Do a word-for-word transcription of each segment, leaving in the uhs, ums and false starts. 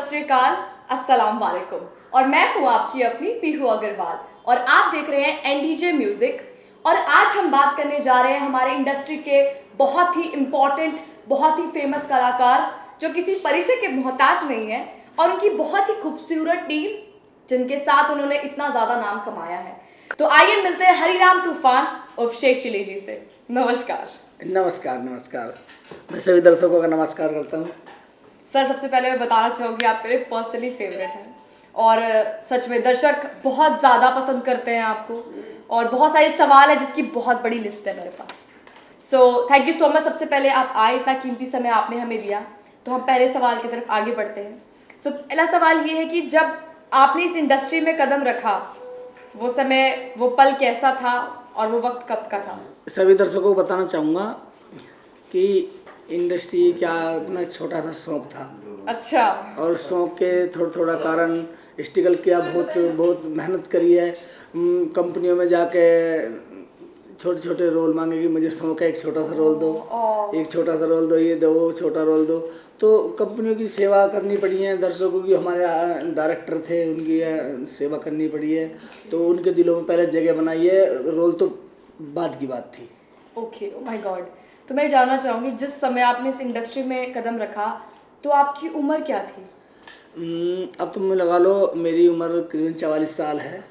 सत श्री अकाल, अस्सलाम वालेकुम। और मैं हूं आपकी अपनी पीहू अग्रवाल और आप देख रहे हैं एनडीजे म्यूजिक। और आज हम बात करने जा रहे हैं हमारे इंडस्ट्री के बहुत ही इम्पोर्टेंट, बहुत ही फेमस कलाकार, जो किसी परिचय के मोहताज नहीं है, और उनकी बहुत ही खूबसूरत टीम, जिनके साथ उन्होंने इतना ज्यादा नाम कमाया है। तो आइए मिलते हैं हरिराम तूफान उर्फ शेख चिल्ली जी से। नमस्कार। नमस्कार। नमस्कार। मैं सभी दर्शकों का नमस्कार करता हूँ। सर, सबसे पहले मैं बताना चाहूँगी, आप मेरे पर्सनली फेवरेट हैं और सच में दर्शक बहुत ज़्यादा पसंद करते हैं आपको, और बहुत सारे सवाल है जिसकी बहुत बड़ी लिस्ट है मेरे पास। So thank you so much। सबसे पहले आप आए, इतना कीमती समय आपने हमें दिया, तो हम पहले सवाल की तरफ आगे बढ़ते हैं। सो पहला सवाल ये है कि जब आपने इस इंडस्ट्री में कदम रखा, वो समय, वो पल कैसा था और वो वक्त कब का था? सभी दर्शकों को बताना चाहूँगा कि इंडस्ट्री क्या, अपना एक छोटा सा शौक था। अच्छा। और शौक के थोड़ा थोड़ा कारण स्ट्रगल किया, बहुत बहुत मेहनत करी है। हम्म, कंपनियों में जाके छोटे छोटे रोल मांगे कि मुझे शौक है, एक छोटा सा रोल दो, ओ। एक छोटा सा रोल दो, ये दो, वो छोटा रोल दो। तो कंपनियों की सेवा करनी पड़ी है, दर्शकों की, हमारे डायरेक्टर थे, उनकी अ, सेवा करनी पड़ी है। तो उनके दिलों में पहले जगह बनाई है, रोल तो बाद की बात थी। Okay, oh my God. तो मैं जानना चाहूँगी, जिस समय आपने इस इंडस्ट्री में कदम रखा, तो आपकी उम्र क्या थी? हम्म, अब तुम लगा लो, मेरी उम्र करीबन चवालीस साल है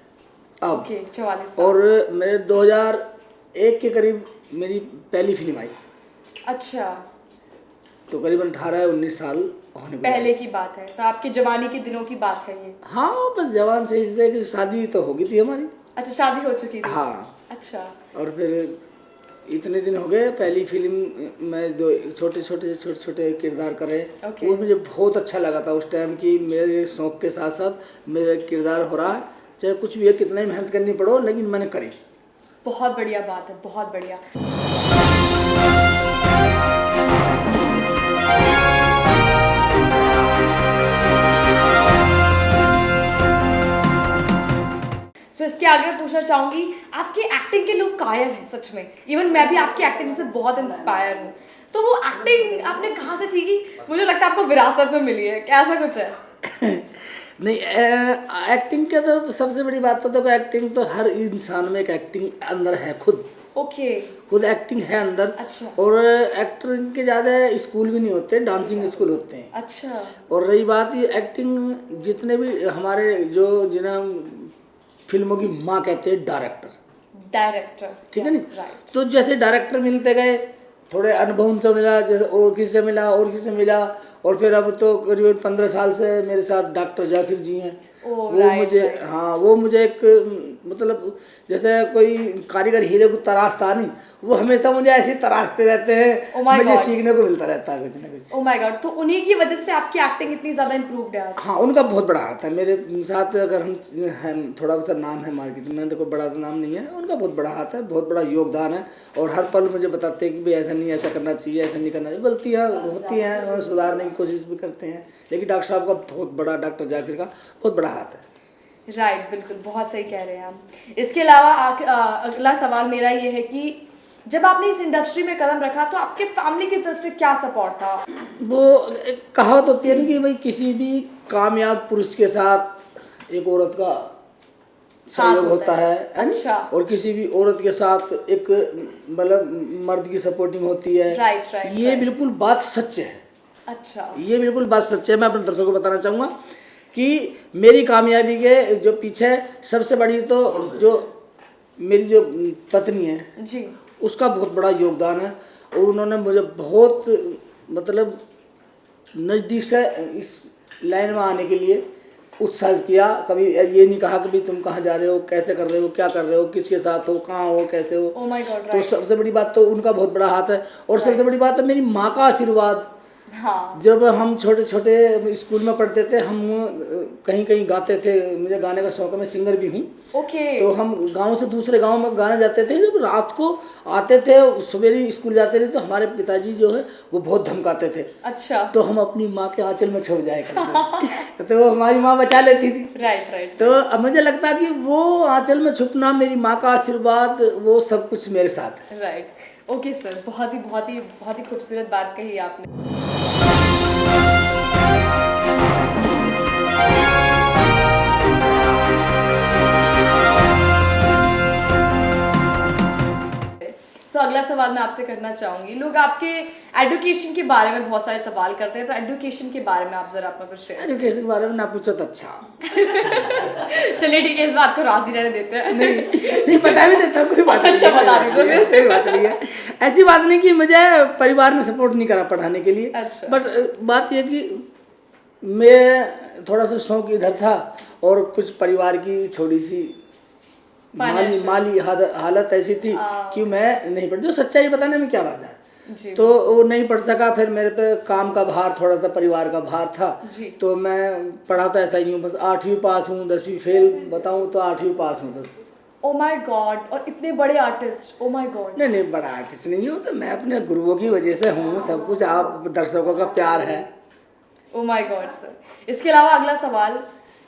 अब। ओके, चवालीस साल। और मेरे दो हज़ार एक के करीब मेरी पहली फिल्म आई। अच्छा। तो करीबन अठारह उन्नीस साल होने को पहले की बात है, तो आपकी जवानी के दिनों की बात है ये? हाँ, बस जवान से इस तरह की शादी तो हो गई थी हमारी। अच्छा, शादी हो चुकी थी? हाँ। अच्छा। और फिर इतने दिन हो गए, पहली फिल्म में दो छोटे छोटे छोटे छोटे किरदार करे। ओके। वो मुझे बहुत अच्छा लगा था उस टाइम, कि मेरे शौक के साथ साथ मेरा किरदार हो रहा है, चाहे कुछ भी है, कितना ही मेहनत करनी पड़ो, लेकिन मैंने करी। बहुत बढ़िया बात है, बहुत बढ़िया। सो इसके आगे मैं पूछना चाहूंगी, आपकी एक्टिंग के लोग कायल हैं सच में। इवन मैं भी आपकी एक्टिंग से बहुत इंस्पायर हूँ। तो वो एक्टिंग आपने कहाँ से सीखी? मुझे लगता है आपको विरासत में मिली है, क्या ऐसा कुछ है? नहीं, एक्टिंग का तो सबसे बड़ी बात तो देखो, एक्टिंग तो हर इंसान में एक एक्टिंग अंदर है खुद। ओके। खुद एक्टिंग है अंदर। अच्छा। और एक्टिंग के ज़्यादा स्कूल भी नहीं होते, डांसिंग स्कूल होते हैं। अच्छा। और रही बात ये एक्टिंग, जितने भी हमारे जो, जिन्हें हम फिल्मों की माँ कहते हैं, डायरेक्टर। डायरेक्टर। ठीक है नी? राइट। तो जैसे डायरेक्टर मिलते गए, थोड़े अनुभव उनसे मिला, जैसे और किससे मिला, और किससे मिला, और फिर अब तो करीबन पंद्रह साल से मेरे साथ डॉक्टर जाकिर जी हैं। ओ, वो राइट, मुझे, राइट। हाँ, वो मुझे एक, मतलब, जैसे कोई कारीगर हीरे को तराशता नहीं, वो हमेशा मुझे ऐसे ही तराशते रहते हैं। Oh my मुझे God। सीखने को मिलता रहता है कुछ ना कुछ। ओ माय गॉड, तो उन्हीं की वजह से आपकी एक्टिंग इतनी ज्यादा इम्प्रूव्ड है आज। हाँ, उनका बहुत बड़ा हाथ है मेरे साथ। अगर हम, हम थोड़ा सा नाम है मार्केट में, देखो, बड़ा तो नाम नहीं है, उनका बहुत बड़ा हाथ है, बहुत बड़ा योगदान है। और हर पल मुझे बताते हैं कि भाई, ऐसा नहीं, ऐसा करना चाहिए, ऐसा नहीं करना चाहिए, गलतियाँ होती हैं और सुधारने की कोशिश भी करते हैं। लेकिन डॉक्टर साहब का बहुत बड़ा, डॉक्टर जाकिर का बहुत बड़ा हाथ है। राइट, बिल्कुल, बहुत सही कह रहे हैं आप। इसके अलावा आख-, अ, अगला सवाल मेरा ये है कि जब आपने इस इंडस्ट्री में कदम रखा, तो आपके फैमिली की तरफ से क्या सपोर्ट था? वो एक कहावत होती है ना कि भाई, किसी भी कामयाब पुरुष के साथ एक औरत का सहयोग होता होता है। है, है ना? अच्छा। और किसी भी औरत के साथ एक, मतलब, मर्द की सपोर्टिंग होती है। राइट, राइट, ये राइट। बिल्कुल बात सच है। अच्छा। ये बिल्कुल बात सच है। मैं अपने दर्शकों को बताना चाहूँगा कि मेरी कामयाबी के जो पीछे सबसे बड़ी तो जो मेरी जो पत्नी है, जी। उसका बहुत बड़ा योगदान है। और उन्होंने मुझे बहुत, मतलब, नज़दीक से इस लाइन में आने के लिए उत्साहित किया। कभी ये नहीं कहा कि भाई, तुम कहाँ जा रहे हो, कैसे कर रहे हो, क्या कर रहे हो, किसके साथ हो, कहाँ हो, कैसे हो। Oh my God, तो right। सबसे बड़ी बात तो उनका बहुत बड़ा हाथ है। और सबसे Right। बड़ी बात तो मेरी माँ का आशीर्वाद। हाँ। जब हम छोटे छोटे स्कूल में पढ़ते थे, हम अ, कहीं कहीं गाते थे। मुझे गाने का शौक है, मैं सिंगर भी हूँ। ओके। तो हम गांव से दूसरे गांव में गाने जाते थे। जब रात को आते थे, सवेरे स्कूल जाते थे, तो हमारे पिताजी जो है, वो बहुत धमकाते थे। अच्छा। तो हम अपनी माँ के आंचल में छुप जाया करते थे। तो वो हमारी माँ बचा लेती थी। Right, right. तो अब मुझे लगता है कि वो आंचल में छुपना, मेरी माँ का आशीर्वाद, वो सब कुछ मेरे साथ है। राइट। ओके सर, बहुत ही, बहुत ही, बहुत ही खूबसूरत बात कही आपने। सवाल मैं आपसे करना चाहूंगी, लोग आपके एजुकेशन के बारे में बहुत सारे सवाल करते हैं, तो एजुकेशन के बारे में आप जरा अपना कुछ शेयर। एजुकेशन के बारे में ना पूछो तो अच्छा। चलिए ठीक है, इस बात को राजी रहने देते हैं। नहीं, नहीं, बता भी देता हूँ, कोई बात नहीं अच्छा, है, बता कोई बात दीजिए नहीं है, फिर। कोई बात नहीं है। ऐसी बात नहीं कि मुझे परिवार ने सपोर्ट नहीं करा पढ़ाने के लिए। अच्छा। बट बात यह कि मैं थोड़ा सा शौक इधर था, और कुछ परिवार की थोड़ी सी माली Financial। माली हाद- हालत ऐसी थी हाँ। कि मैं नहीं पढ़, जो सच्चाई बताने में क्या बात है। जी। तो वो नहीं पढ़ सका, फिर मेरे पे काम का भार, थोड़ा सा परिवार का भार था। जी। तो मैं पढ़ा तो ऐसा ही हूँ, बस आठवीं पास हूँ, दसवीं फेल बताऊँ तो आठवीं पास हूँ बस। ओ माय गॉड, और इतने बड़े आर्टिस्ट, ओ माय गॉड। नहीं नहीं, बड़ा आर्टिस्ट नहीं हूँ, तो मैं अपने गुरुओं की वजह से हूँ सब कुछ। आप दर्शकों का प्यार है। Oh my God sir. इसके अलावा अगला सवाल,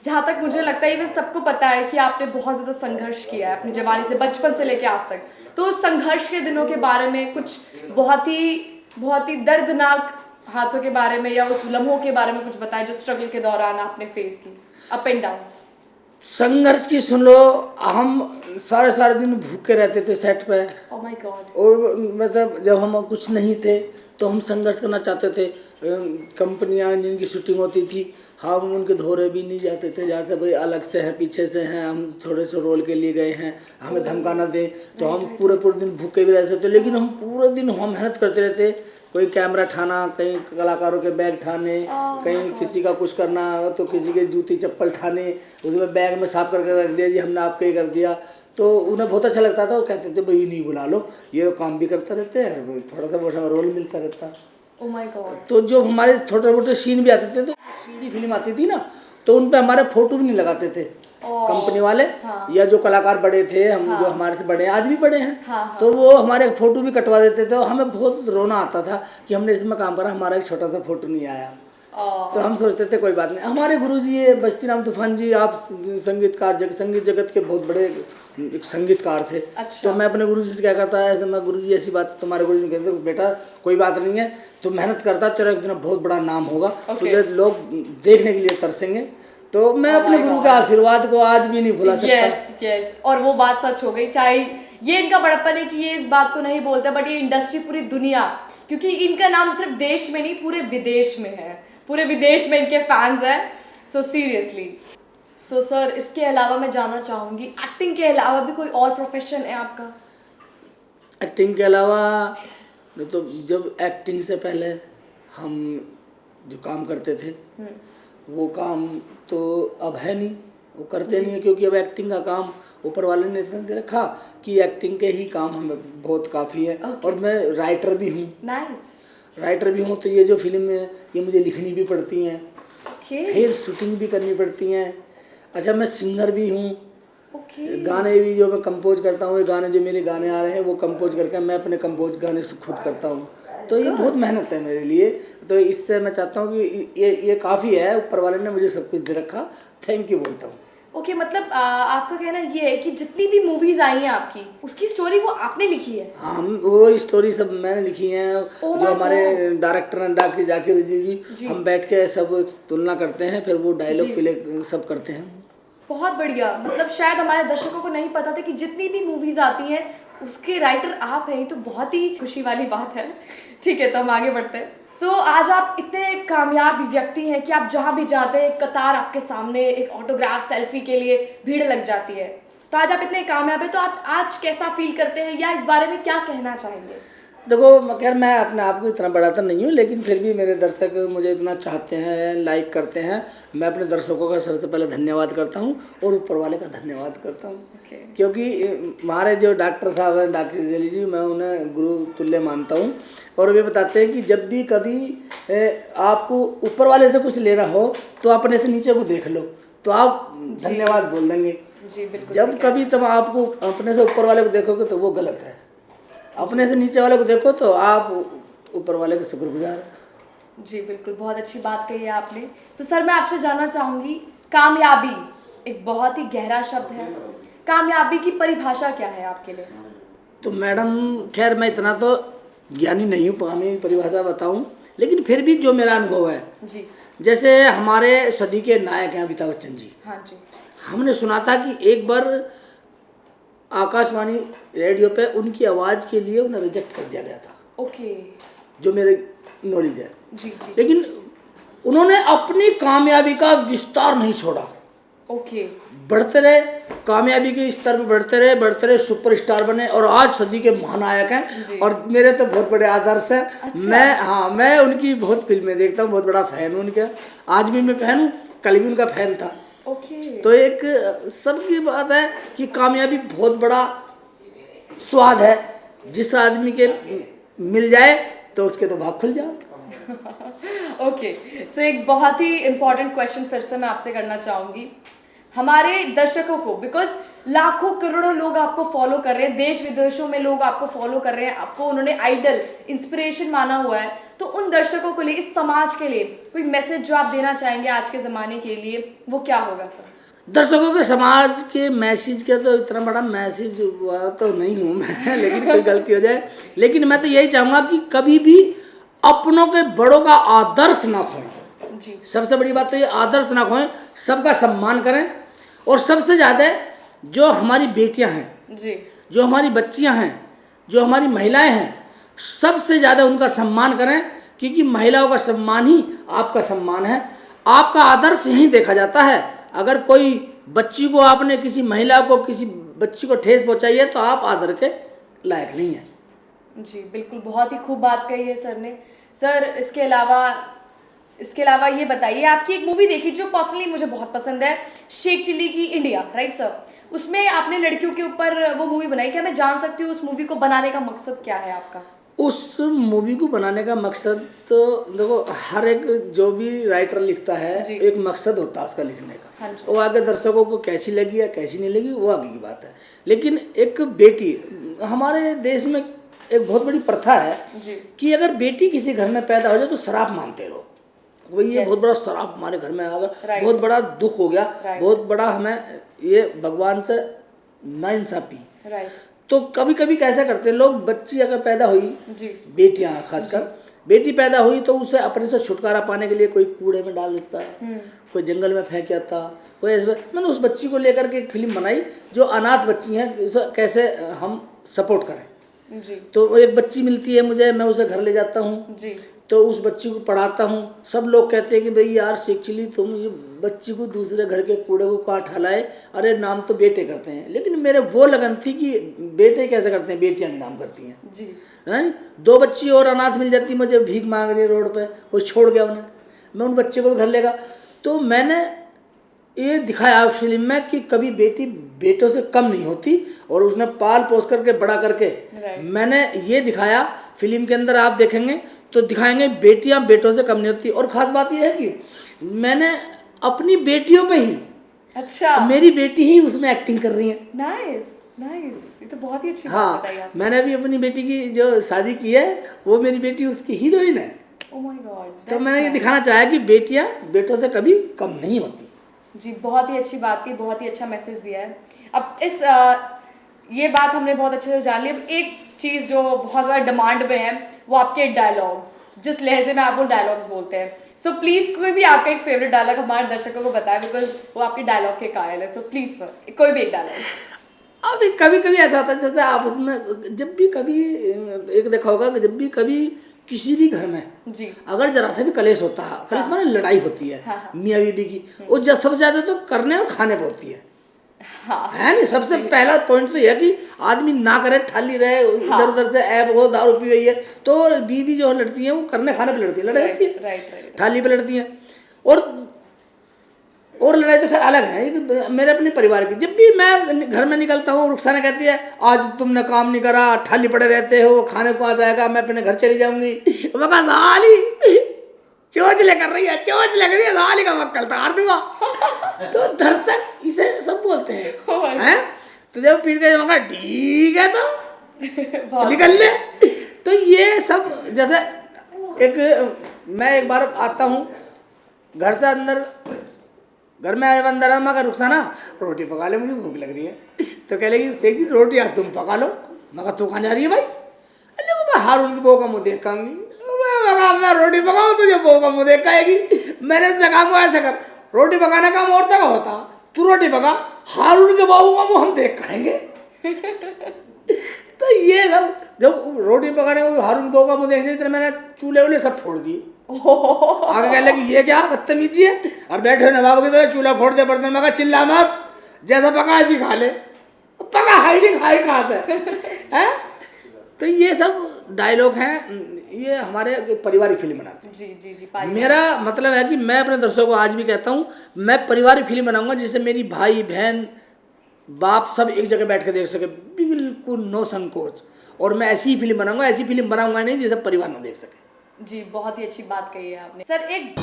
जहाँ तक मुझे लगता है, इवन सबको पता है कि आपने बहुत ज़्यादा संघर्ष किया है अपनी जवानी से, बचपन से लेके आज तक। तो उस संघर्ष के दिनों के बारे में कुछ बहुत ही, बहुत ही दर्दनाक हादसों के बारे में या उस लम्हों के बारे में कुछ बताएं जो स्ट्रगल के दौरान आपने फेस की, अप एंड डाउन्स। संघर्ष की सुन लो, हम सारे सारे दिन भूखे रहते थे सेट पे। Oh my God. और मतलब जब हम कुछ नहीं थे तो हम संघर्ष करना चाहते थे। अम, कंपनियां जिनकी शूटिंग होती थी, हम उनके धोरे भी नहीं जाते थे, जाते भाई अलग से हैं, पीछे से हैं, हम थोड़े से रोल के लिए गए हैं, हमें धमकाना दे। तो हम पूरे पूरे दिन भूखे भी रहते थे, लेकिन हम पूरे दिन हम मेहनत करते रहते। कोई कैमरा ठाना, कहीं कलाकारों के बैग ठाने, कहीं किसी का कुछ करना, तो किसी के जूती चप्पल ठाने, उसमें बैग में साफ करके रख दिया जी, हमने आपका ही कर दिया। तो उन्हें बहुत अच्छा लगता था, वो कहते थे भाई नहीं बुला लो, ये काम भी करता रहता है और थोड़ा सा बहुत रोल मिलता रहता। Oh my God. तो जो हमारे छोटे मोटे सीन भी आते थे, तो सीडी फिल्म आती थी ना, तो उन पे हमारे फोटो भी नहीं लगाते थे कंपनी वाले, या जो कलाकार बड़े थे, हम जो हमारे से बड़े हैं, आज भी बड़े हैं, हाँ, हाँ। तो वो हमारे फोटो भी कटवा देते थे। हमें बहुत रोना आता था कि हमने इसमें काम करा, हमारा एक छोटा सा फोटो नहीं आया। तो हम सोचते थे कोई बात नहीं। हमारे गुरु जी ये बस्ती राम तूफान जी, आप संगीतकार जग, संगीत जगत के बहुत बड़े एक संगीतकार थे। अच्छा। तो मैं अपने गुरु जी से क्या कहता है, ऐसे मैं गुरु जी ऐसी बात, तुम्हारे गुरु जी कहते, बेटा कोई बात नहीं है, तू मेहनत करता, तेरा एक दिन बहुत बड़ा नाम होगा, तुझे लोग देखने के लिए तरसेंगे। तो मैं अपने गुरु के आशीर्वाद को आज भी नहीं भुला सकता। यस यस, और वो बात सच हो गई। चाहे ये इनका बड़प्पन है कि ये इस बात को नहीं बोलते, बट ये इंडस्ट्री, पूरी दुनिया, क्योंकि इनका नाम सिर्फ देश में नहीं, पूरे विदेश में है, पूरे विदेश में इनके फैंस हैं। So seriously. सो सर, इसके अलावा मैं जानना चाहूँगी, एक्टिंग के अलावा भी कोई और प्रोफेशन है आपका? एक्टिंग के अलावा, तो जब एक्टिंग से पहले हम जो काम करते थे, वो काम तो अब है नहीं, वो करते नहीं है, क्योंकि अब एक्टिंग का काम ऊपर वाले ने इतना दे रखा कि एक्टिंग के ही काम हमें बहुत काफ़ी है। और मैं राइटर भी हूँ। नाइस। राइटर भी हूँ, तो ये जो फिल्म है, ये मुझे लिखनी भी पड़ती हैं, ओके। फिर शूटिंग भी करनी पड़ती हैं। अच्छा, मैं सिंगर भी हूँ। ओके। गाने भी जो मैं कंपोज करता हूँ, ये गाने जो मेरे गाने आ रहे हैं, वो कंपोज करके मैं अपने कंपोज गाने से खुद करता हूँ। तो ये बहुत मेहनत है मेरे लिए। तो इससे मैं चाहता हूँ कि ये ये काफ़ी है, ऊपर वाले ने मुझे सब कुछ दे रखा, थैंक यू बोलता हूँ। ओके, मतलब आ, आपका कहना ये है कि जितनी भी मूवीज आई हैं आपकी, उसकी स्टोरी वो आपने लिखी है? हाँ, हम वो स्टोरी सब मैंने लिखी है। Oh जो my हमारे डायरेक्टर हैं डॉक्टर जाकिर जी, जी। हम बैठ के सब तुलना करते हैं, फिर वो डायलॉग जी। फिले सब करते हैं। बहुत बढ़िया। मतलब शायद हमारे दर्शकों को नहीं पता था कि जितनी भी मूवीज आती हैं, उसके राइटर आप हैं, ये तो बहुत ही खुशी वाली बात है। ठीक है, तो हम आगे बढ़ते हैं। सो आज आप इतने कामयाब व्यक्ति हैं कि आप जहाँ भी जाते हैं, कतार आपके सामने, एक ऑटोग्राफ, सेल्फी के लिए भीड़ लग जाती है। तो आज आप इतने कामयाब हैं, तो आप आज कैसा फील करते हैं या इस बारे में क्या कहना चाहेंगे? देखो, मैं, खैर, मैं अपने आप को इतना बड़ा तो नहीं हूँ, लेकिन फिर भी मेरे दर्शक मुझे इतना चाहते हैं, लाइक करते हैं। मैं अपने दर्शकों का सबसे पहले धन्यवाद करता हूँ और ऊपर वाले का धन्यवाद करता हूँ। ओके। क्योंकि ए, हमारे जो डॉक्टर साहब हैं, डॉक्टर जली जी, मैं उन्हें गुरु तुल्य मानता हूँ। और वे बताते हैं कि जब भी कभी ए, आपको ऊपर वाले से कुछ लेना हो, तो अपने से नीचे को देख लो, तो आप धन्यवाद बोल देंगे। जी, बिल्कुल जब सही कहा। कभी तुम आपको अपने से ऊपर वाले को देखोगे, तो वो गलत है। अपने से नीचे वाले को देखो, तो आप ऊपर वाले के शुक्रगुजार हैं। जी, बिल्कुल, बहुत अच्छी बात कही है आपने। सो सर, मैं आपसे जानना चाहूँगी, कामयाबी एक बहुत ही गहरा शब्द है, कामयाबी की परिभाषा क्या है आपके लिए? तो मैडम, खैर, मैं इतना तो ज्ञानी नहीं हूँ, कामयाबी की परिभाषा बताऊँ, लेकिन फिर भी जो मेरा अनुभव है, जी। जैसे हमारे सदी के नायक हैं अमिताभ बच्चन जी, हाँ जी। हमने सुना था कि एक बार आकाशवाणी रेडियो पे उनकी आवाज़ के लिए उन्हें रिजेक्ट कर दिया गया था, ओके। जो मेरे नॉलेज है। जी जी। लेकिन उन्होंने अपनी कामयाबी का विस्तार नहीं छोड़ा, ओके। बढ़ते रहे, कामयाबी के स्तर पर बढ़ते रहे, बढ़ते रहे, सुपरस्टार बने और आज सदी के महानायक हैं। जी। और मेरे तो बहुत बड़े आदर्श हैं। अच्छा। मैं, हाँ, मैं उनकी बहुत फिल्में देखता हूँ, बहुत बड़ा फैन हूँ उनका। आज भी मैं फैन हूँ, कल भी उनका फैन था। ओके। तो एक, अ, सबकी बात है कि कामयाबी बहुत बड़ा स्वाद है, जिस आदमी के मिल जाए तो उसके तो भाग खुल जाओ। ओके। सो एक बहुत ही इम्पोर्टेंट क्वेश्चन फिर से मैं आपसे करना चाहूँगी, हमारे दर्शकों को, बिकॉज लाखों करोड़ों लोग आपको फॉलो कर रहे हैं, देश विदेशों में लोग आपको फॉलो कर रहे हैं, आपको उन्होंने आइडल, इंस्पिरेशन माना हुआ है, तो उन दर्शकों के लिए, इस समाज के लिए कोई मैसेज जो आप देना चाहेंगे आज के ज़माने के लिए, वो क्या होगा सर? दर्शकों के, समाज के मैसेज का तो इतना बड़ा मैसेज हुआ तो नहीं हूँ मैं लेकिन कोई गलती हो जाए, लेकिन मैं तो यही चाहूँगा कि कभी भी अपनों के बड़ों का आदर्श ना खोएं। जी। सबसे बड़ी बात तो ये, आदर्श ना खोएं, सबका सम्मान करें। और सबसे ज़्यादा जो हमारी बेटियां हैं, जी। जो हमारी बच्चियां हैं, जो हमारी महिलाएं हैं, सबसे ज़्यादा उनका सम्मान करें, क्योंकि महिलाओं का सम्मान ही आपका सम्मान है। आपका आदर्श यहीं देखा जाता है। अगर कोई बच्ची को, आपने किसी महिला को, किसी बच्ची को ठेस पहुंचाई है तो आप आदर के लायक नहीं है। जी बिल्कुल, बहुत ही खूब बात कही है सर ने। सर, इसके अलावा, इसके अलावा ये बताइए, आपकी एक मूवी देखी जो पर्सनली मुझे बहुत पसंद है, शेख चिल्ली की इंडिया, राइट सर? उसमें आपने लड़कियों के ऊपर वो मूवी बनाई, क्या मैं जान सकती हूँ उस मूवी को बनाने का मकसद क्या है आपका? उस मूवी को बनाने का मकसद तो देखो, हर एक जो भी राइटर लिखता है, जी। एक मकसद होता है उसका लिखने का। हाँ जी। वो आगे दर्शकों को कैसी लगी या कैसी नहीं लगी, वो आगे की बात है। लेकिन एक बेटी, हमारे देश में एक बहुत बड़ी प्रथा है जी। कि अगर बेटी किसी घर में पैदा हो जाए तो श्राप मानते लोग, भाई ये Yes. बहुत बड़ा श्राप हमारे घर में आ गया, Right. बहुत बड़ा दुख हो गया, Right. बहुत बड़ा हमें ये भगवान से नाइंसाफी। राइट। तो कभी कभी कैसा करते हैं लोग, बच्ची अगर पैदा हुई, जी। बेटियां खासकर, बेटी पैदा हुई तो उसे अपने से छुटकारा पाने के लिए कोई कूड़े में डाल देता है, हम्म। कोई जंगल में फेंक आता, कोई ऐसे। मैंने उस बच्ची को लेकर के एक फिल्म बनाई, जो अनाथ बच्ची हैं, उसे कैसे हम सपोर्ट करें। जी। तो वो एक बच्ची मिलती है मुझे, मैं उसे घर ले जाता हूँ, जी। तो उस बच्ची को पढ़ाता हूँ। सब लोग कहते हैं कि भाई यार, शेख चिल्ली, तुम ये बच्ची को दूसरे घर के कूड़े को कहाँ ठा लाए? अरे, नाम तो बेटे करते हैं। लेकिन मेरे वो लगन थी कि बेटे कैसे करते हैं, बेटियां के नाम करती हैं। जी। हैं? दो बच्ची और अनाथ मिल जाती मुझे, भीख मांग रही है रोड पे, कोई छोड़ गया उन्हें, मैं उन बच्चों को भी घर लेगा। तो मैंने ये दिखाया उस फिल्म में कि कभी बेटी बेटों से कम नहीं होती, और उसने पाल पोस करके बड़ा करके Right. मैंने ये दिखाया फिल्म के अंदर। आप देखेंगे तो दिखाएंगे, बेटियां बेटों से कम नहीं होती। और खास बात यह है कि मैंने अपनी बेटियों पे ही, अच्छा। मेरी बेटी ही उसमें एक्टिंग कर रही है। नाइस, नाइस, ये तो बहुत ही अच्छी बात हाँ, बताई आपने। मैंने अभी अपनी बेटी की जो शादी की है, वो मेरी बेटी उसकी हीरोइन है। Oh my God, तो मैंने ये दिखाना चाहा कि बेटियां बेटों से कभी कम नहीं होती। जी, बहुत ही अच्छी बात की, बहुत ही अच्छा मैसेज दिया है। अब इस अ, ये बात हमने बहुत अच्छे से जान ली। अब एक चीज़ जो बहुत ज़्यादा डिमांड में है, वो आपके डायलॉग्स, जिस लहजे में आप वो डायलॉग्स बोलते हैं। सो प्लीज, कोई भी आपका एक फेवरेट डायलॉग हमारे दर्शकों को बताएं, बिकॉज वो आपके डायलॉग के कायल है। सो प्लीज सर, कोई भी एक डायलॉग। अभी कभी कभी ऐसा होता है, जैसे आपस में जब भी कभी, एक देखा होगा कि जब भी कभी किसी भी घर में जी। अगर जरा सा भी कलेश होता है, कलेश हाँ। माने लड़ाई होती है हाँ, हाँ। मियाँ बीबी की, वो जब सबसे ज्यादा तो करने और खाने पे होती है, हाँ। है नहीं? सबसे पहला पॉइंट तो यह कि आदमी ना करे, ठाली रहे, इधर उधर से ऐब हो, दारू पी रही है, तो बीबी जो लड़ती है वो करने खाने पे लड़ती है, लड़ाई होती है, राइट, राइट। ठाली पे लड़ती है। और और लड़ाई तो खैर अलग है, ये तो मेरे अपने परिवार की। जब भी मैं घर में निकलता हूँ, रुखसाना कहती है, आज तुमने काम नहीं करा, ठाली पड़े रहते हो, खाने को आ जाएगा, मैं अपने घर चली जाऊंगी। मैं कहा, साली चोचले कर रही है, चोचले कर रही है, साली का मक्कल तार दूंगा। तो दर्शक इसे सब बोलते हैं, Oh my God. हैं? तो जब पीट गए, मैं कहा, ठीक है, तो बहुत निकल ले। तो ये सब, जैसे एक, मैं एक बार आता हूँ घर से अंदर, घर में आया अंदर, मैं कहा, रुखसाना, रोटी पका ले, मुझे भूख लग रही है। तो कह लगी, शेख जी, रोटी आज तुम पका लो। मैं कहा, तू कहाँ जा रही है भाई? अरे, मैं हारून की बहू का मुंह देख आऊंगी। मैं कहा, मैं रोटी पकाऊं, तुझे बहू का मुंह देख आएगी। मैंने उससे कहा, ऐसा कर, रोटी पकाने का काम औरतों का होता, तू रोटी पका, हारून के बहू का मुंह हम देख आएंगे। तो ये सब जब रोटी पकाने को हारून बोका मुझे देख, इतने मैंने चूल्हे उल्हे सब फोड़ दिए। आगे कहने लगी, "ये क्या बदतमीजी है?" और बैठे हुए नवाब की तरह चूल्हा फोड़ दे, बर्तन में कहा, "चिल्ला मत, जैसा पका ऐसी खा ले।" पका है ही नहीं, खाए कहाँ से? हैं? तो ये सब डायलॉग हैं, ये हमारे पारिवारिक फिल्म बनाते हैं। जी जी जी पारिवारिक। मेरा मतलब है कि मैं अपने दर्शकों को आज भी कहता हूँ, मैं पारिवारिक फिल्म बनाऊंगा जिससे मेरी भाई, बहन, बाप सब एक जगह बैठ के देख सके, बिल्कुल नो संकोच। और मैं ऐसी ही फिल्म बनाऊंगा, ऐसी फिल्म बनाऊंगा नहीं जिसे परिवार ना देख सके। जी, बहुत ही अच्छी बात कही है आपने सर। एक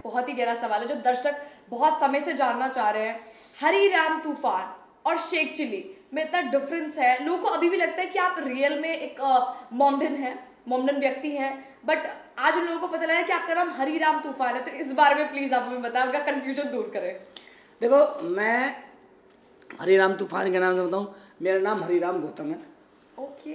बहुत ही गहरा सवाल है जो दर्शक बहुत समय से जानना चाह रहे हैं। हरी राम तूफान और शेख चिल्ली में इतना डिफरेंस है, लोगों को अभी भी लगता है कि आप रियल में एक मोमडन है, मोमडन व्यक्ति है, बट आज उन लोगों को पता लगा कि आपका नाम हरी राम तूफान है। तो इस बारे में प्लीज आप हमें बताएं, उनका कंफ्यूजन दूर करें। देखो, मैं हरी राम तूफान के नाम से बताऊं, मेरा नाम हरी राम गौतम है। ओके।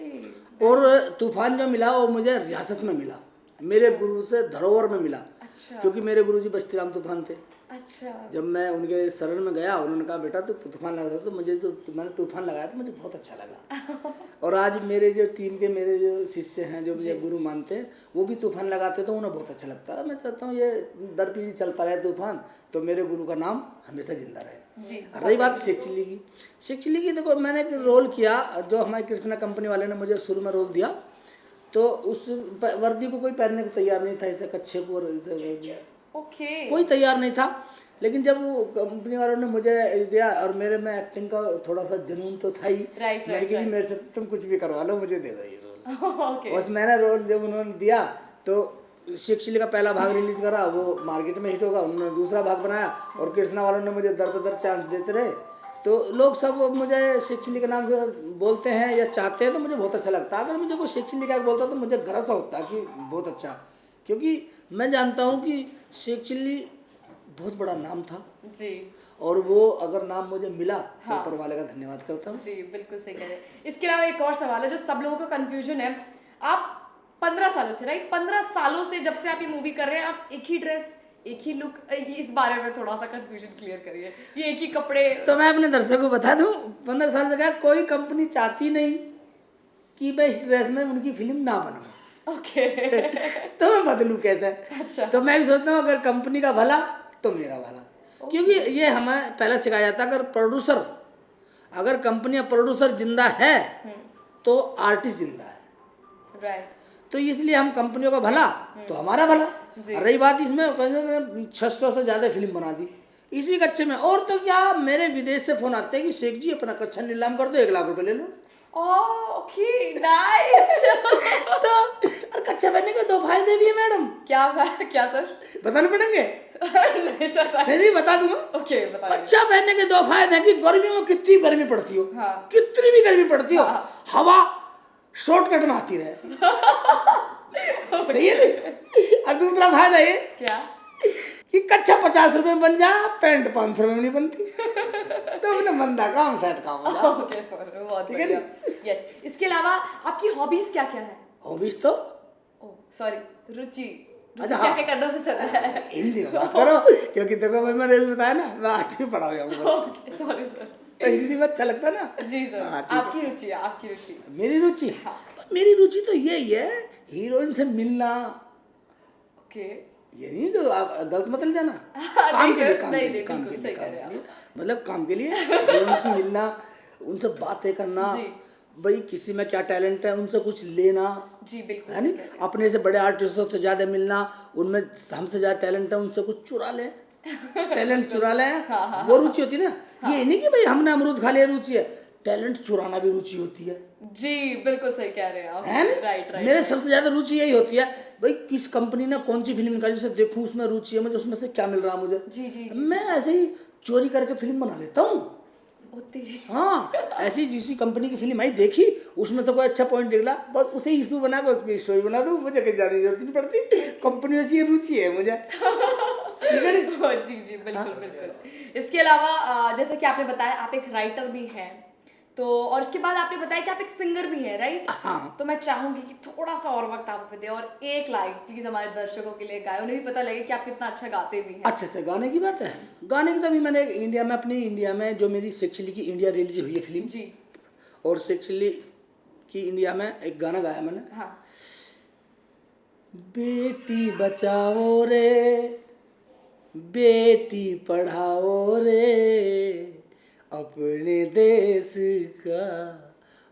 और तूफान जो मिला, वो मुझे रियासत में मिला, मेरे गुरु से धरोहर में मिला। अच्छा। क्योंकि मेरे गुरु जी बस्ती राम तूफान थे। अच्छा। जब मैं उनके शरण में गया, उन्होंने कहा, "बेटा, तू तूफान लगा था।" तो मुझे तो, मैंने तूफान लगाया तो मुझे बहुत अच्छा लगा। और आज मेरे जो टीम के, मेरे जो शिष्य हैं, जो मुझे गुरु मानते हैं, वो भी तूफान लगाते हैं तो उन्हें बहुत अच्छा लगता है। मैं चाहता हूँ ये दर पीढ़ी चलता रहे तूफान, तो मेरे गुरु का नाम हमेशा जिंदा रहे। जी। और रही बात शेख चिल्ली की, शेख चिल्ली की देखो, मैंने एक रोल किया, जो हमारी कृष्णा कंपनी वाले ने मुझे शुरू में रोल दिया, तो उस प-, वर्दी को कोई पहनने को तैयार नहीं था, इसे कच्छे को और इसे वर्दी। ओके। कोई तैयार नहीं था। लेकिन जब वो कंपनी वालों ने मुझे दिया, और मेरे में एक्टिंग का थोड़ा सा जुनून तो था ही, राइट, मैंने राइट, कहा, राइट। "मेरे से तुम कुछ भी करवा लो, मुझे दे दो ये रोल।" ओके। बस मैंने रोल जब उन्होंने दिया, तो शेख चिल्ली का पहला भाग रिलीज करा, वो मार्केट में हिट होगा, उन्होंने दूसरा भाग बनाया, और कृष्णा वालों ने मुझे दर पर दर चांस देते रहे। तो लोग सब मुझे शेख चिल्ली के नाम से बोलते हैं या चाहते हैं, तो मुझे बहुत अच्छा लगता है। अगर मुझे कोई शेख चिल्ली का बोलता तो मुझे गर्व सा होता कि बहुत अच्छा, क्योंकि मैं जानता हूँ कि शेख चिल्ली बहुत बड़ा नाम था। जी। और वो अगर नाम मुझे मिला, तो हाँ। ऊपर वाले का धन्यवाद करता हूँ। जी, बिल्कुल सही कह रहे हैं। इसके अलावा एक और सवाल है जो सब लोगों का कंफ्यूजन है। आप पंद्रह सालों से, राइट, पंद्रह सालों से, जब से आप ये मूवी कर रहे हैं, आप एक ही ड्रेस, एक ही लुक, इस बारे में थोड़ा सा कंफ्यूजन क्लियर करिए। ये एक ही कपड़े। तो मैं अपने दर्शकों को बता दूं, पंद्रह साल से क्या, कोई कंपनी चाहती नहीं कि मैं इस ड्रेस में उनकी फिल्म ना बनाऊं। ओके। तो मैं बदलूं कैसे? अच्छा। तो मैं भी सोचता हूँ, अगर कंपनी का भला तो मेरा भला, क्योंकि ये हमें पहले सिखाया जाता, अगर प्रोड्यूसर, अगर कंपनी या प्रोड्यूसर जिंदा है, हम्म। तो आर्टिस्ट जिंदा है। राइट। तो इसलिए हम कंपनियों का भला तो हमारा भला। जी। और रही बात इसमें, कहते हैं, मैंने छह सौ से ज्यादा फिल्म बना दी इसी कच्छे में। और तो क्या, मेरे विदेश से फोन आते हैं कि "शेख जी, अपना कच्छा नीलाम कर दो, एक लाख रुपए ले लो।" Okay, nice. तो और कच्छा पहनने के दो फायदे भी है, मैडम। क्या फा-, क्या सर? बताने पड़ेंगे? नहीं सर। नहीं, नहीं, बता दूंगा। ओके, बताइए। कच्छा पहनने के दो फायदे हैं कि गर्मियों में कितनी गर्मी पड़ती हो, हाँ। कितनी भी गर्मी पड़ती हो, हाँ। हवा शॉर्टकट में आती रहे। सही है नहीं? और दूसरा फायदा ये क्या? कि कच्छा पचास रुपए में बन जा, पैंट पाँच सौ रुपए में नहीं बनती। तो अपने मंदा काम सेट काम हो जा। ओके सर, बहुत ठीक है बढ़िया। यस, इसके अलावा आपकी हॉबीज क्या क्या है? हॉबीज तो ओ सॉरी, रुचि। रुचि अच्छा, क्या हाँ। क्या करना पसंद है? हिंदी में बात करो, क्योंकि देखो भाई, मैंने अभी बताया ना, मैं आठवीं पढ़ा हुआ हूँ। Okay, sorry sir. तो हिंदी में अच्छा लगता है ना। जी सर, हाँ, ठीक है। आपकी रुचि है, आपकी रुचि। मेरी रुचि, हाँ। मेरी रुचि तो यही है, हीरोइन से मिलना। ओके। ये नहीं तो आप गलत मत ले जाना। हाँ, काम नहीं के लिए, सर, काम नहीं, के लिए, नहीं, काम बिल्कुल के सही लिए, कह काम रहे के हैं लिए, मतलब काम के लिए, हीरोइन से मिलना, उनसे बातें करना, जी। भाई किसी में क्या टैलेंट है, उनसे कुछ लेना, जी, बिल्कुल है सही नहीं? कह रहे हैं। अपने से बड़े आर्टिस्टों से ज्यादा मिलना, उनमें हमसे ज्यादा टैलेंट है, उनसे कुछ चुरा ले, टैलेंट चुरा ले। हाँ, हाँ, वो हाँ, रुचि होती है ना, ये नहीं कि भाई हमने अमरूद खा लिया, रुचि है, टैलेंट चुराना भी रुचि होती है। जी, बिल्कुल सही कह रहे हैं आप। है ना? राइट, राइट, मेरे राइट। सबसे ज्यादा रुचि यही होती है, भाई किस कंपनी ने कौन सी फिल्म निकाली, उसे देखूं, उसमें रुचि है मुझे, उसमें से क्या मिल रहा है मुझे। जी, जी, जी। मैं ऐसे ही चोरी करके फिल्म बना लेता हूँ। ओ तेरी। हाँ, ऐसी जिसी कंपनी की फिल्म आई, देखी, उसमें तो कोई अच्छा पॉइंट निकला, बस उसे इशू बना के उसमें स्टोरी बना दो, मुझे कहीं जाने की जरूरत नहीं पड़ती। कंपनी में से ये रुचि है मुझे, ठीक है ना? जी जी, बिल्कुल, हाँ। बिल्कुल। इसके अलावा अ, जैसा कि आपने बताया, आप एक राइटर भी हैं, तो और उसके बाद आपने बताया कि आप एक सिंगर भी हैं, राइट? हाँ। तो मैं चाहूंगी कि थोड़ा सा और वक्त आप हमें दें और एक लाइन प्लीज हमारे दर्शकों के लिए गाएं, उन्हें भी पता लगे कि आप कितना अच्छा गाते भी हैं। अच्छा अच्छा, गाने की बात है। गाने की तो अभी मैंने इंडिया में, अपनी इंडिया में जो मेरी शेख चिल्ली की इंडिया रिलीज हुई है फिल्म, जी। और शेख चिल्ली की इंडिया में एक गाना गाया मैंने। हाँ। बेटी बचाओ रे, बेटी पढ़ाओ रे, अपने देश का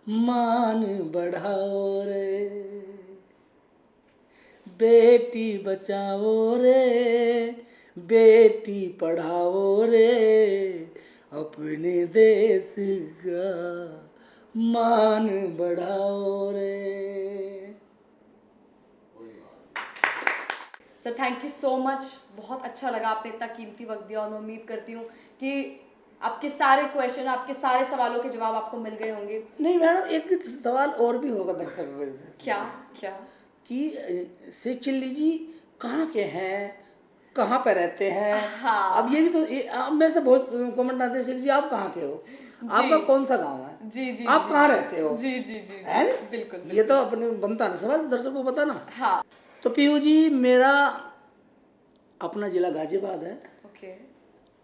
मान बढ़ाओ रे। बेटी बचाओ रे, बेटी पढ़ाओ रे, अपने देश का मान बढ़ाओ रे। Sir, thank you so much. बहुत अच्छा लगा, आपने इतना कीमती वक्त दिया और मैं उम्मीद करती हूँ कि आपके सारे क्वेश्चन, आपके सारे सवालों के जवाब आपको मिल गए होंगे। नहीं मैडम, एक सवाल और भी होगा दर्शकों से। क्या? क्या? कि अ, शेख चिल्ली जी कहाँ के हैं, कहाँ पे रहते हैं? हाँ। अब ये भी तो ये, अब मेरे से बहुत कमेंट आते हैं, "शेख जी आप कहाँ के हो, जी। आपका कौन सा गांव है, जी, जी, आप जी। कहाँ रहते हो?" जी, जी, जी, है ना? बिल्कुल, ये तो अपने बनता ना सवाल, दर्शकों को पता ना। हाँ। तो पीयू जी, मेरा अपना जिला गाजियाबाद है ओके।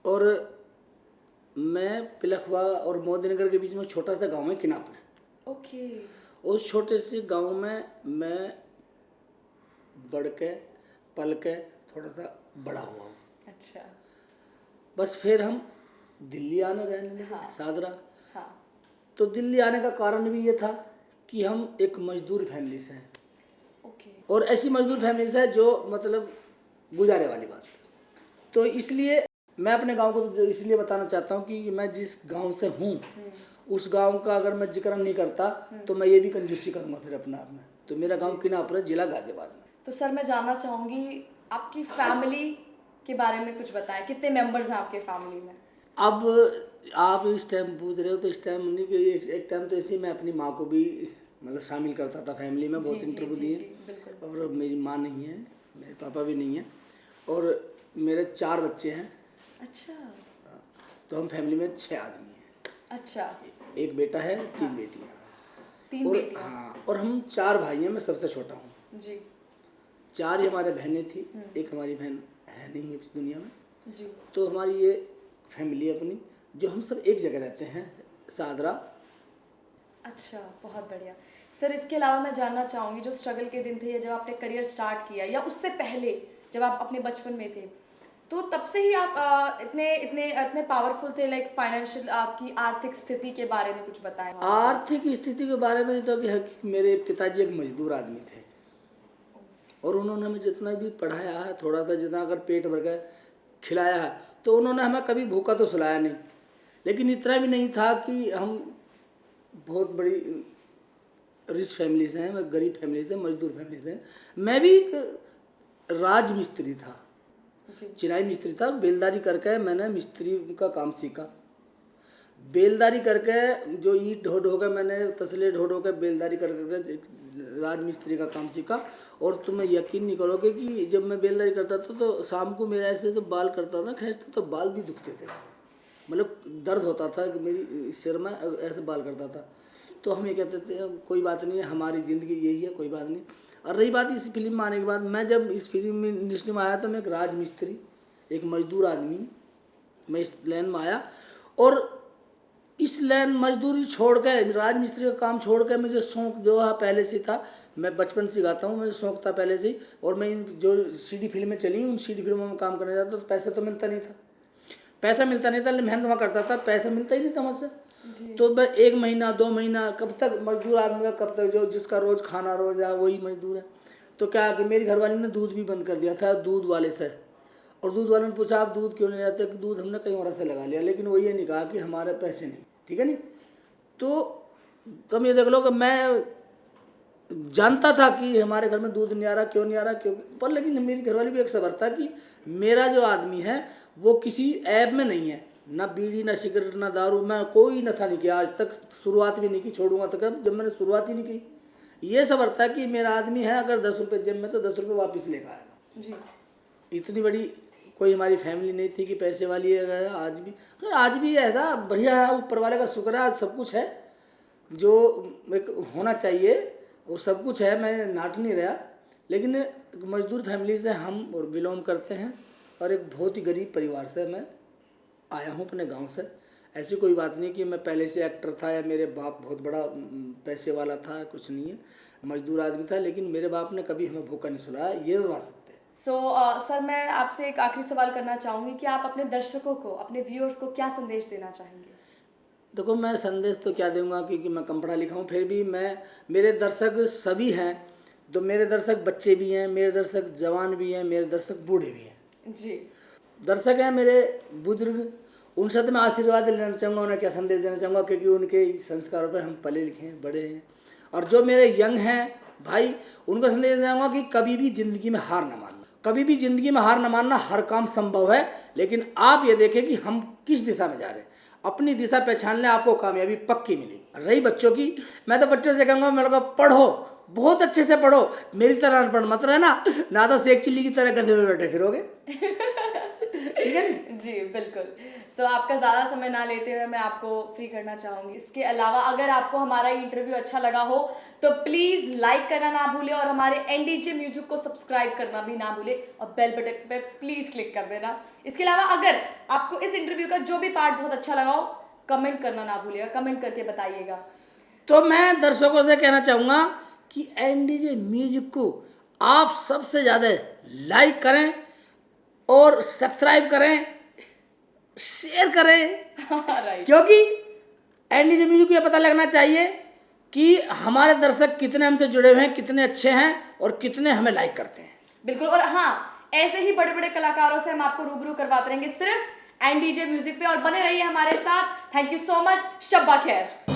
और मैं पिलखवा और मोदीनगर के बीच में छोटा सा गांव है किनापुर। ओके। उस छोटे से गांव में मैं बढ़ के, पल के थोड़ा सा बड़ा हुआ हूँ। अच्छा। बस फिर हम दिल्ली आने रहने लगे, हाँ। सादरा। हाँ। तो दिल्ली आने का कारण भी ये था कि हम एक मजदूर फैमिली से हैं ओके। और ऐसी मजदूर फैमिली से जो मतलब गुजारे वाली बात। तो इसलिए मैं अपने गांव को तो इसलिए बताना चाहता हूँ कि मैं जिस गांव से हूँ, उस गांव का अगर मैं जिक्र नहीं करता तो मैं ये भी कंजूसी करूँगा फिर अपने आप में। तो मेरा गांव किनापुर है, जिला गाजियाबाद में। तो सर, मैं जानना चाहूँगी आपकी फैमिली के बारे में कुछ बताएं, कितने मेंबर्स हैं आपके फैमिली में? अब आप इस टाइम पूछ रहे हो तो इस टाइम नहीं कि एक, एक टाइम तो ऐसे ही मैं अपनी माँ को भी मतलब शामिल करता था फैमिली में, बहुत जी, जी, इंटरव्यू जी, दिए। जी, बिल्कुल। और मेरी माँ नहीं है, मेरे पापा भी नहीं है और मेरे चार बच्चे हैं। अच्छा। तो हम फैमिली में छः आदमी हैं। अच्छा। एक बेटा है, तीन बेटियाँ। तीन और बेटियाँ। हाँ, और हम चार भाई हैं, मैं सबसे छोटा हूँ। जी। चार ही हमारे बहनें थी, एक हमारी बहन है नहीं इस दुनिया में। जी। तो हमारी ये फैमिली है अपनी, जो हम सब एक जगह रहते हैं, सादरा। अच्छा, बहुत बढ़िया। सर, इसके अलावा मैं जानना चाहूँगी, जो स्ट्रगल के दिन थे या जब आपने करियर स्टार्ट किया या उससे पहले जब आप अपने बचपन में थे, तो तब से ही आप अ, इतने इतने इतने पावरफुल थे, लाइक फाइनेंशियल, आपकी आर्थिक स्थिति के बारे में कुछ बताएं आप। आर्थिक स्थिति के बारे में तो कि है कि मेरे पिताजी एक मजदूर आदमी थे और उन्होंने हमें जितना भी पढ़ाया है, थोड़ा सा जितना अगर पेट भर के खिलाया है, तो उन्होंने हमें कभी भूखा तो सुलाया नहीं, लेकिन इतना भी नहीं था कि हम बहुत बड़ी रिच फैमिली से हैं, मैं गरीब फैमिली से, मजदूर फैमिली से। मैं भी एक राजमिस्त्री था, जी। चिनाई मिस्त्री था। बेलदारी करके मैंने मिस्त्री का काम सीखा। बेलदारी करके जो ईंट ढो ढो के, मैंने तसले ढो ढो के बेलदारी कर करके राजमिस्त्री का काम सीखा। और तुम्हें यकीन नहीं करोगे कि जब मैं बेलदारी करता था तो शाम को मेरा ऐसे जो बाल करता था, खींचता तो बाल भी दुखते थे, मतलब दर्द होता था कि मेरी सिर में ऐसे बाल करता था। तो हम ये कहते थे, "कोई बात नहीं है, हमारी ज़िंदगी यही है, कोई बात नहीं।" और रही बात इस फिल्म में आने के बाद, मैं जब इस फिल्म इंडस्ट्री में आया तो मैं एक राजमिस्त्री, एक मजदूर आदमी, मैं इस लाइन में आया और इस लाइन मजदूरी छोड़ के, राजमिस्त्री का काम छोड़ के, मुझे शौक जो है पहले से था, मैं बचपन से गाता हूँ, मुझे शौक था पहले से ही। और मैं इन जो सीडी फिल्में चली, उन सीडी फिल्मों में काम करने जाता तो पैसा तो मिलता नहीं था, पैसा मिलता नहीं था, मेहनत वहाँ करता था, पैसा मिलता ही नहीं था मुझसे। जी। तो मैं एक महीना, दो महीना, कब तक मजदूर आदमी का, कब तक जो जिसका रोज खाना रोज है वही मजदूर है। तो क्या कि मेरी घरवाली ने दूध भी बंद कर दिया था दूध वाले से, और दूध वाले ने पूछा, "आप दूध क्यों नहीं लाते?" कि दूध हमने कहीं और से लगा लिया, लेकिन वो ये नहीं कहा कि हमारे पैसे नहीं, ठीक है नहीं। तो तुम ये देख लो कि मैं जानता था कि हमारे घर में दूध नहीं आ रहा, क्यों नहीं आ रहा, क्यों, पर लेकिन मेरी घरवाली भी एक सबर था कि मेरा जो आदमी है वो किसी ऐब में नहीं है, ना बीड़ी, ना सिगरेट, ना दारू, मैं कोई नशा नहीं किया आज तक, शुरुआत भी नहीं की, छोड़ूंगा तो कब, जब मैंने शुरुआत ही नहीं की। ये सबर था कि मेरा आदमी है, अगर दस रुपये जेब में तो दस रुपये वापस लेकर आएगा। जी। इतनी बड़ी कोई हमारी फैमिली नहीं थी कि पैसे वाली है। आज भी, अगर आज भी ऐसा बढ़िया है, ऊपर वाले का शुक्र है, आज सब कुछ है। जो एक होना चाहिए, वो सब कुछ है, मैं नाट नहीं रहा, लेकिन एक मजदूर फैमिली से हम और बिलोंग करते हैं और एक बहुत ही गरीब परिवार से मैं आया हूँ अपने गांव से। ऐसी कोई बात नहीं कि मैं पहले से एक्टर था या मेरे बाप बहुत बड़ा, उम, पैसे वाला था, कुछ नहीं है। मजदूर आदमी था, लेकिन मेरे बाप ने कभी हमें भूखा नहीं सुलाया, ये बात सत्य है। सो सर, मैं आपसे एक आखिरी सवाल करना चाहूँगी कि आप अपने दर्शकों को, अपने व्यूअर्स को क्या संदेश देना चाहेंगे? देखो, मैं संदेश तो क्या दूंगा, क्योंकि मैं कम पढ़ा लिखा हूँ, फिर भी मैं, मेरे दर्शक सभी हैं, तो मेरे दर्शक बच्चे भी हैं, मेरे दर्शक जवान भी हैं, मेरे दर्शक बूढ़े भी हैं। जी। दर्शक हैं मेरे बुजुर्ग, उनसे तो मैं आशीर्वाद लेना चाहूँगा, उन्हें क्या संदेश देना चाहूँगा, क्योंकि उनके संस्कारों पर हम पले लिखे हैं, बड़े हैं। और जो मेरे यंग हैं भाई, उनको संदेश देना चाहूँगा कि कभी भी ज़िंदगी में हार ना मानना, कभी भी ज़िंदगी में हार ना मानना। हर काम संभव है, लेकिन आप ये देखें कि हम किस दिशा में जा रहे हैं। अपनी दिशा पहचान लें, आपको कामयाबी पक्की मिलेगी। रही बच्चों की, मैं तो बच्चों से कहूँगा, मैं लोग पढ़ो, बहुत अच्छे से पढ़ो, मेरी तरह अनपढ़ मत रहना, ना तो शेख चिल्ली की तरह गधे में बैठे फिरोगे। ठीक है ना? जी बिल्कुल। सो आपका ज़्यादा समय ना लेते हुए मैं आपको फ्री करना चाहूँगी। इसके अलावा अगर आपको हमारा इंटरव्यू अच्छा लगा हो तो प्लीज़ लाइक करना ना भूलें और हमारे एनडीजे म्यूजिक को सब्सक्राइब करना भी ना भूलें और बेल बटन पे प्लीज़ क्लिक कर देना। इसके अलावा अगर आपको इस इंटरव्यू का जो भी पार्ट बहुत अच्छा लगा हो, कमेंट करना ना भूलिएगा, कमेंट करके बताइएगा। तो मैं दर्शकों से कहना चाहूँगा कि एनडीजे म्यूजिक को आप सबसे ज़्यादा लाइक करें और सब्सक्राइब करें, शेयर करें, राइट। क्योंकि एनडीजे म्यूजिक को ये पता लगना चाहिए कि हमारे दर्शक कितने हमसे जुड़े हुए हैं, कितने अच्छे हैं और कितने हमें लाइक करते हैं। बिल्कुल। और हाँ, ऐसे ही बड़े बड़े कलाकारों से हम आपको रूबरू करवाते रहेंगे सिर्फ एनडीजे म्यूजिक पे, और बने रहिए हमारे साथ। Thank you so much. शब्बा खैर।